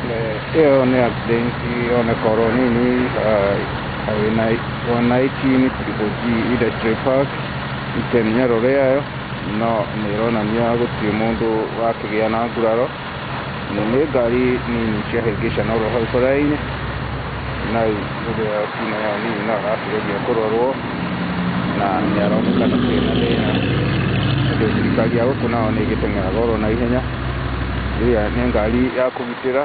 Ĩyo nĩ accident yoneka oro nini highway 119 Triple G Industry Park itenero rĩayo, no nĩ ĩronania gũtirĩ mũndũ wakĩgĩa na nguraro. Nĩ ngari nini ciahĩngĩcana oro hau bara-inĩ, na ũrĩa kiuma ĩyo nini no arakĩgeria kũrorwo na nĩ aroneka ndakĩrĩ na thĩna, tondũ thirikari ya gũkũ nayo nĩ ĩgĩteng'eraga oro na ihenya. Ĩrĩa nĩ ngari ya kũgitĩra,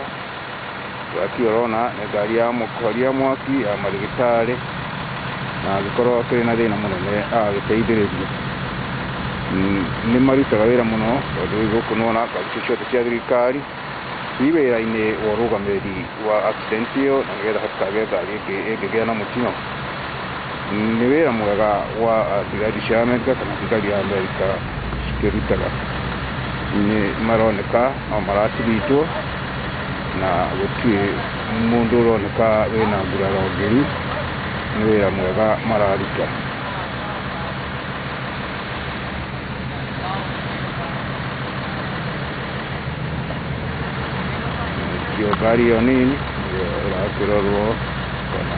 mwaki ũrona nĩ ngari ya kũhoria mwaki ya marĩgĩtarĩ, na angĩkorwo akĩrĩ na thĩna mũnene agagĩteithĩrĩrio. Nĩ marutaga wĩra mũno, tondũ rĩu gũkũ nĩwona ngari icio ciothe cia thirikari ci wĩra-inĩ wa ũrũgamĩrĩri wa accident ĩyo, na nĩgetha hatikagĩe ngari ĩngĩ ĩngĩgĩa na mũtino. Nĩ wĩra mwega wa thigari cia Amerika kana thigari ya Amerika cikĩrutaga. Nĩ maroneka no maratiritwo na gũtirĩ mũndũ ũroneka wĩna nguraro njũru, nĩ wĩra mwega mararuta. Nĩkĩo ngari ĩyo nini nĩyo ĩrakĩrorwo kana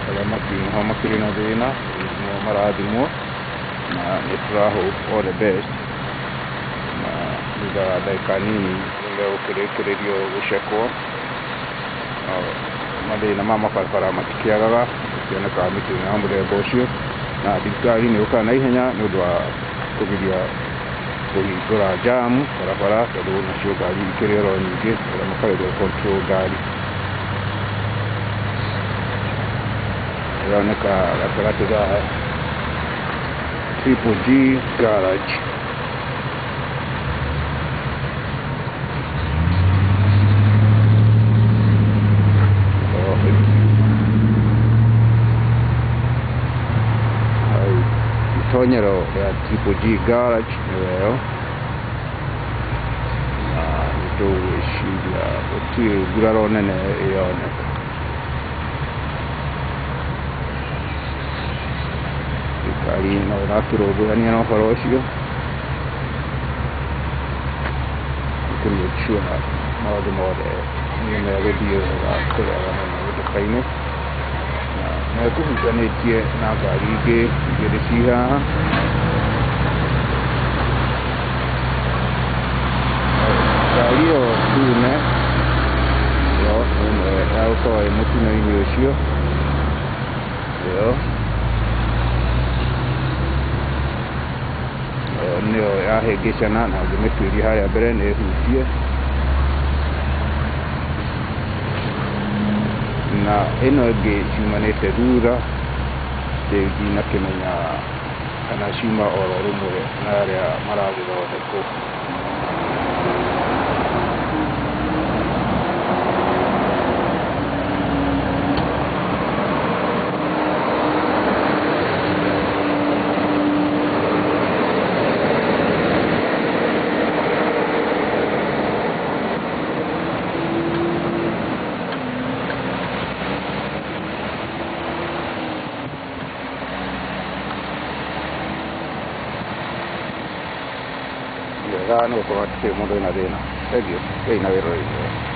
arĩa makĩrĩ ho makĩrĩ na thĩna, nĩgũthimwo marathimwo, na nĩ tũra hope all the best, na thutha wa ndagĩka nini nĩ megũkĩrĩkĩrĩrio gũcekwo. Mathĩna ma mabarabara matikĩagaga, gũtionekaga mĩtino ya mũthemba ũcio, na thirikari nĩ yũkaga na ihenya nĩ ũndũ wa kũgiria kũhingũra jam barabara, tondũ nacio ngari ikĩrĩ oro nyingĩ, arĩa makageria control ngari. Ĩroneka gatagatĩ ga Triple G Garage. Hau itonyero rĩa Triple G Garage nĩyo, na nĩtũgwĩciria gũtirĩ nguraro nene ĩroneka. Thirikari no ĩrakĩrũmbũyania na ũhoro ũcio kũ make sure maũndũ mothe nĩ megũthiĩ wega kũrĩa mĩtũka-inĩ, na mekũhutanĩtie na ngari ingĩ igĩrĩ ci haha. Ngari ĩyo ndune ĩyo nĩ ĩmwe ya gũkorwo ĩ mũtino-inĩ ũcio ĩyo nĩyo yahĩngĩcana na ũngĩmĩtuĩria harĩa mbere nĩ ĩhutie, na ĩno ĩngĩ ciumanĩte thutha rĩu ndinakĩmenya kana ciuma oro rĩmwe na arĩa maragĩthondekwo. Wega nĩ gũkorwo hatikĩrĩ mũndũ wĩna thĩna. Thengiũ, ngai na wĩra wega.